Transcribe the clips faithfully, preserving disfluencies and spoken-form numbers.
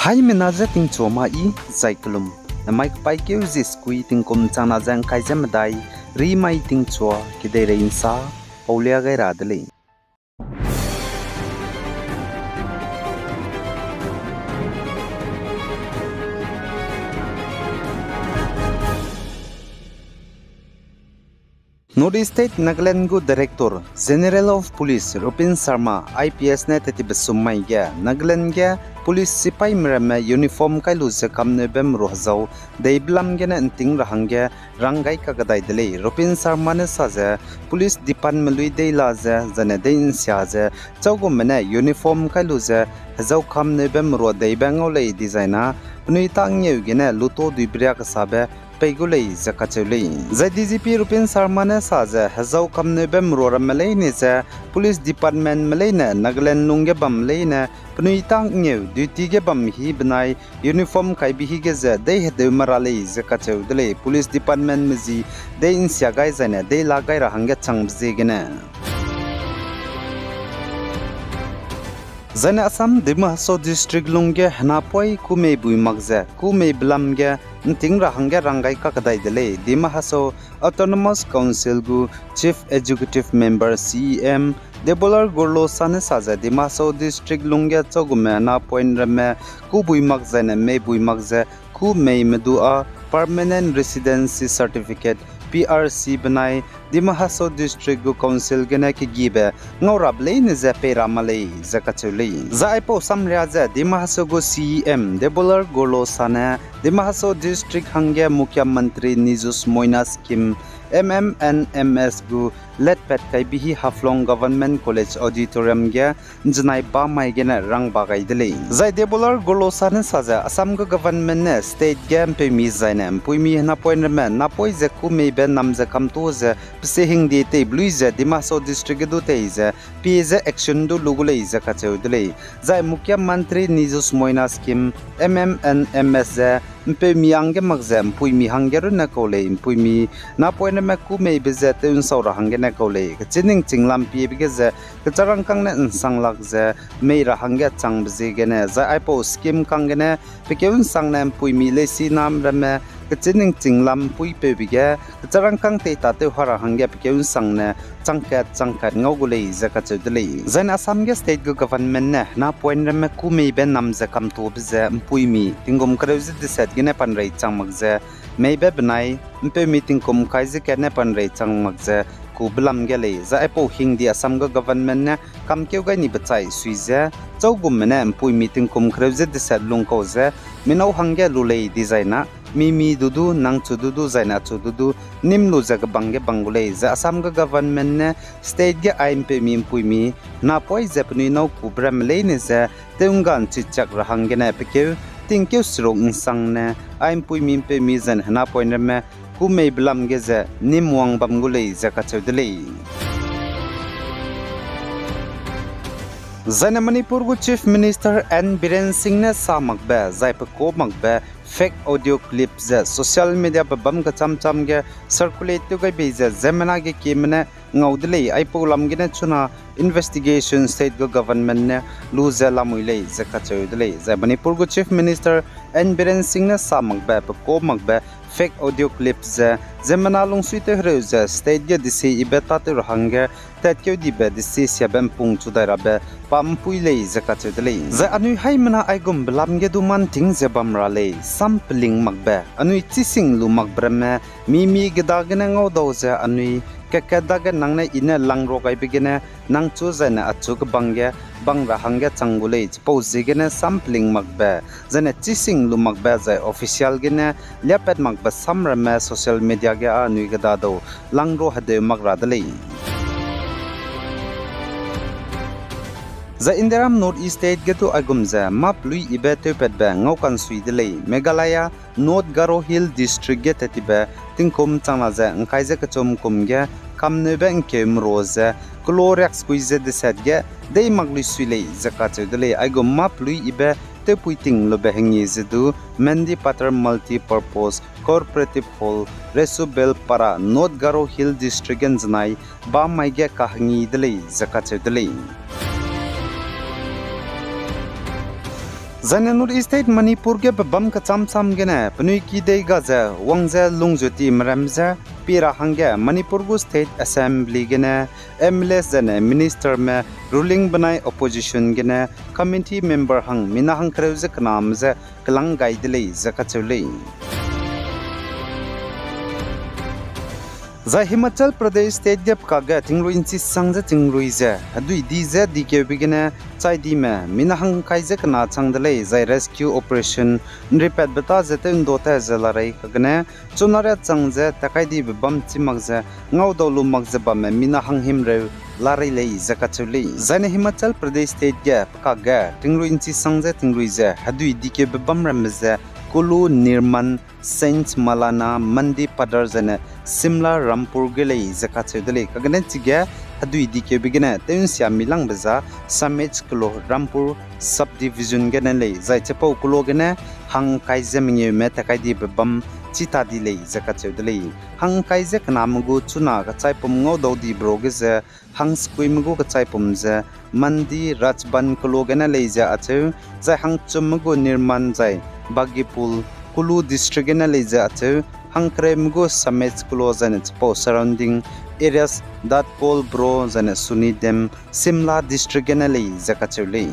Haimena je tingchua ma i, zai kelum. Namai kepaîkeu zi sekui tingkum changna ze ngkai ze medai, rimai tingchua kedeirei nsa paulia gai ra de lei. North East State Nagaland gu Director General of Police Rupin Sharma, I P S ne tetibe sum mai ge, Nagaland ge police sipaîme ramme uniform kai lu ze kamneube meru hezau deibe lam gene nting ra hangge rang gai kakadai de lei. Rupin Sharma ne sa ze, police department lui dei la ze, zane dei nsia ze, chaugumme ne uniform kai lu ze, hezau kamneube merua deibe ngau lei dizai na, penui tâ ngeu gene luto duibe ria kesabe pei gu lei ze kacheu lei. Zai D G P Rupin Sharma ne sa ze, hezau kamneube merua ramme leine ze, police departmentme leine, Nagaland lungge bam leine, penui tâ ngeu duty ge bam hi benai, uniform kaibe hi ge ze dei hedeu ma ra lei ze kacheu de lei, police departmentme zi dei nsia gai zaine dei la gai ra hangge changbe ziegene. Zaine Assam Dima Hasao District lungge henapoi kû mei bui mak ze, kû meibe lam ge nting ra hangge rang gai kakadai de lei, Dima Hasao Autonomous Council gu Chief Executive Member, C E M, Debolal Gorlosa ne sa ze Dima Hasao District lungge chaugumme henapoine ramme kû bui mak zaine mei bui mak ze kû meime du â Permanent Residency Certificate, P R C benai Dima Hasao District gu Council gene kegibe ngau rabe leine ze pei ra ma lei ze kacheu lei. Zai aipau samria ze Dima Hasao gu C E M Debolal Gorlosa ne Dima Hasao District hangge Mukhyamantri Nijus Moina Scheme, M M N M S gu letpat kaibe hi Haflong Government College Auditorium ge nzenai bamai gene rangba gai de lei. Zai Debolal Gorlosa ne sa ze Assam gu government ne state ge mpeumi zaine mpuimi henapoine ramme napoi ze kû meibe nam ze kamtu ze pese hingde teibe lui ze Dima Hasao District ge du tei ze pie ze action du lu gu lei ze kacheu de lei. Zai Mukhyamantri Nijus Moina Scheme, M M N M S ze mpeumi hangge mak ze mpuimi hangge runne kau lei, mpuimi napoine ramme kû meibe ze tew nsau ra hanggene kau lei, kechî ningching lam piebe ge ze kecharangkâng ne nsang lak ze mei ra hangge changbe ziegene, zai aipau scheme kang gene pekeu nsangne mpuimi leisi nam ramme kechî ningching lam mpuipeube ge kecharangkâng tei tâtew ha ra hangge pekeu nsangne changkat changkat ngau gu lei ze kacheu de lei. Zaine Assam ge state gu government ne henapoine ramme kû meibe nam ze kamtuabe ze mpuimi tingkum kereu ze deset gene panrei chang mak ze meibe benai mpeumi tingkum kai ze kat ne panrei chang mak ze kube lam ge lei. Zai aipau hingde Assam gu government ne kamkeu gai nibe chai sui ze, chaugumme ne mpuimi tingkum kereu ze deset lungkau ze, mi nâu hangge lu lei dizai na, mimi du du, nangchu du du, zaine achu du du, nîm lu ze kebang ge bang gu lei. Zai Assam gu government ne state ge ai mpeumi mpuimi, henapoine ze penui nâu kube ramme leine ze, tew ngga nchichak ra hanggene pekeu tingkeu seruk nsangne, ai mpuimi mpeumi zaine henapoine ramme kû meibe lam ge ze nîm wang bam gu lei ze kacheu de lei. Zaine Manipur gu Chief Minister N Biren Singh ne sa makbe, zai pe ka makbe fake audio clip ze social media pe bam kecham cham ge circulate tew gai bei ze ziemmena ge kieme ne ngau de lei, aipau lam gene chuna investigation state gu government ne lu ze lamui lei ze kacheu de lei. Zai Manipur gu Chief Minister N Biren Singh ne sa makbe, pe ka makbe fake audio clip ze ziemmena lungsui tew hereu ze state ge desi ibe tâtew ra hangge tatkeu dibe desi siabe mpung chu dai rabe pa mpui lei ze kacheu de lei. Zai anui haimena aigumbe lam ge du manting ze bam ra lei, sam peling makbe, anui chising lu makbe ramme, mimi geda gene ngau dau ze anui, kat kat dage nang ne i ne langrua gaibe gene, nangchu zaine achu kebang ge, bang ra hangge chang gu lei, chipau ziegene sam peling makbe, zaine chising lu makbe zai official gene, liapat makbe sam ramme social media ge anui geda dau, langrua hedeu mak ra de lei. Zai Indiaram North East State ge du aigum ze map lui ibe tewpatbe ngau kansui de lei, Meghalaya North Garo Hill District ge tetibe tingkum changna ze ngkai ze kechum kum ge kamneube ngkeu merua ze kelo riak sekui ze deset ge dei mak lui sui lei ze kacheu de lei. Aigum map lui ibe tewpui ting lube hengi ze du Mendipathar Multipurpose Cooperative Hall, Resubelpara, North Garo Hill District ge nzenai bam mai ge kahengi de lei ze kacheu de lei. Zaine North East State Manipur ge pebâm kecham cham gene penui ki dei ga ze wang ze lungzutime ram ze pie ra hangge Manipur gu State Assembly gene M L As zaine ministerme, ruling benai opposition gene committee member hang mina hangkereu ze kename ze kelang gai de lei ze kacheu lei. Zai Himachal Pradesh State ge pekage tingrui nchi sang ze tingrui ze hedui di ze dikeube gene chai dime mina hangkai ze kena chang de lei, zai rescue operation nripatbe ta ze tew ndo ta ze larei kagene chuna riat chang ze takai dibe bam chi mak ze ngaudau lu mak ze bamme mina hanghimreu larei lei ze kacheu lei. Zaine Himachal Pradesh State ge pekage tingrui nchi sang ze tingrui ze hedui dikeube bam ramme ze Kulu, Nirman, Saint Malana, Mandi Padar zaine Simla, Rampur ge lei ze kacheu de lei. Kagene chige hedui dikeube gene tew nsia milangbe za Samech Kulu, Rampur subdivision gene lei, zai chipau Kulu gene hangkai ze mengeume takai dibe bam chi ta di lei ze kacheu de lei. Hangkai ze kename gu chuna kechaipum ngaudau dibe ro ge ze hangsekuime gu kechaipum ze Mandi, Rajban Kulu gene lei ze acheu, zai hangchumme gu Nirman zai Bagipul, Kulu District gene lei ze acheu, hangkereume gu Samech Kulu zaine chipau surrounding areas Datkol, Bro zaine Sunidem, Simla District gene lei ze kacheu lei.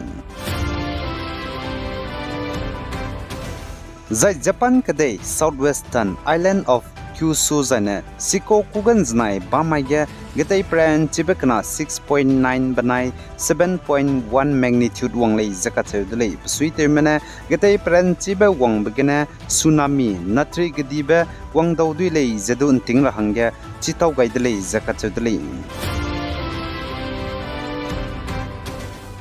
Zai Japan kedei Southwestern Island of Kyushu zaine Shikoku ge nzenai bam mai ge getei peranchibe kena six point nine benai seven point one magnitude wang lei ze kacheu de lei. Besuitewme ne getei peranchibe wangbe gene tsunami, natri kedibe wangdau dui lei ze du nting ra hangge chitau gai de lei ze kacheu de lei.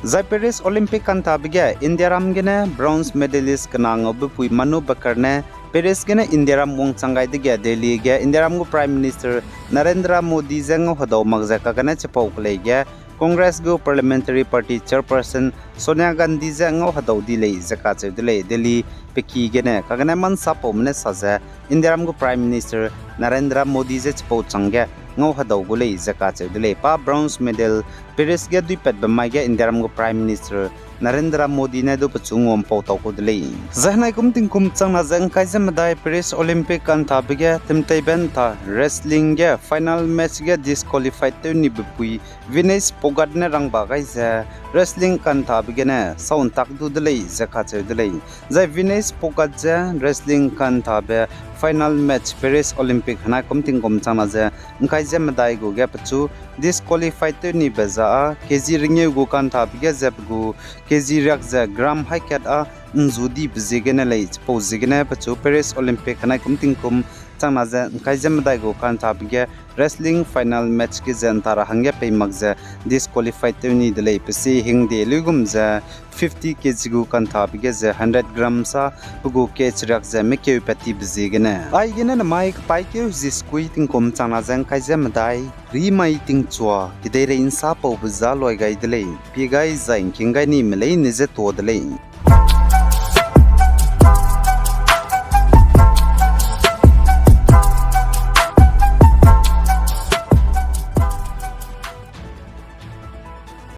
Zai Paris Olympic kanthabe ge Indiaram gene bronze medalist kena ngaube pui Manu Bhaker ne Paris gene Indiaram wangchang gai dege Delhi ge Indiaram gu Prime Minister Narendra Modi je ngau hedau mak ze kagene chipau kelei ge Congress gu Parliamentary Party Chairperson Sonia Gandhi je ngau hedau di lei ze kacheu de lei. Delhi peki gene kagene mansapaume ne sa ze Indiaram gu Prime Minister Narendra Modi je chipau changge ngau hedau gu lei ze kacheu de lei. Pa bronze medal Paris ge duipatbe mai ge Indiaram gu Prime Minister Narendra Modi ne du pechu nguampau tau ku de lei. Zai henai kum tingkum changna ze ngkai ze medai Paris Olympic kanthabe ge temteibe nta wrestling ge final match ge disqualified tew nibe pui Vinesh Phogat ne rangba gai ze wrestling kanthabe gene sau ntak du de lei ze kacheu de lei. Zai Vinesh Phogat je wrestling kanthabe final match Paris Olympic henai kum tingkum changna ze ngkai ze medai gu ge pechu disqualified tew nibe za â K G ringeu gu kanthabe ge ze pe gu K G riak ze gram haikat â nzu dibe ziegene lei. Chipau ziegene pechu Paris Olympic henai kum tingkum changna ze ngkai ze medai gu kanthabe ge wrestling final match ge ze nta ra hangge pei mak ze disqualified tew ni de lei. Pe si hingde luigum ze fifty K G gu kanthabe ge ze hundred gram sa pe gu catch riak ze mekeu pat tibe ziegene. Aigene namai kepaîkeu zi sekui tingkum changna ze ngkai ze medai rimai tingchua kedeirei nsapaube za loi gai de lei. Pie gai zai ngking gai nime leine je tuâ de lei.